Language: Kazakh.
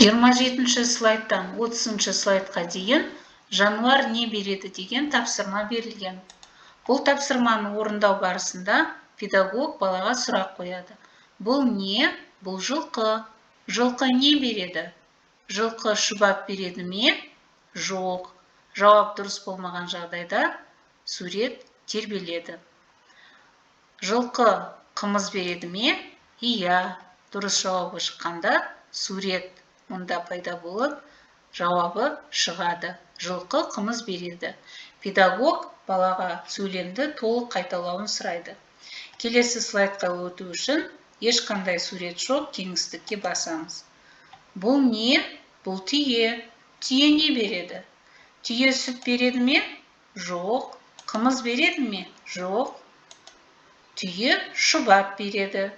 27-ші слайдтан 30-шы слайдқа дейін «Жануар не береді?» деген тапсырма берілген. Бұл тапсырманы орындау барысында педагог балаға сұрақ қояды: «Бұл не?» «Бұл жылқы». «Жылқы не береді? Жылқы шұбат береді ме?» «Жоқ». Жауап дұрыс болмаған жағдайда сурет тербеледі. «Жылқы қымыз береді ме?» «Иә». Дұрыс жауабы шыққанда, сурет мұнда пайда болып, жауабы шығады: «Жылқы қымыз береді». Педагог балаға сөйлемді толық қайталауын сұрайды. Келесі слайдқа өту үшін ешқандай сурет жоқ кеңістікке басамыз. «Бұл не?» «Бұл түйе». «Түйе не береді? Түйе сүт береді ме?» «Жоқ». «Қымыз береді ме?» «Жоқ». «Түйе шұбат береді».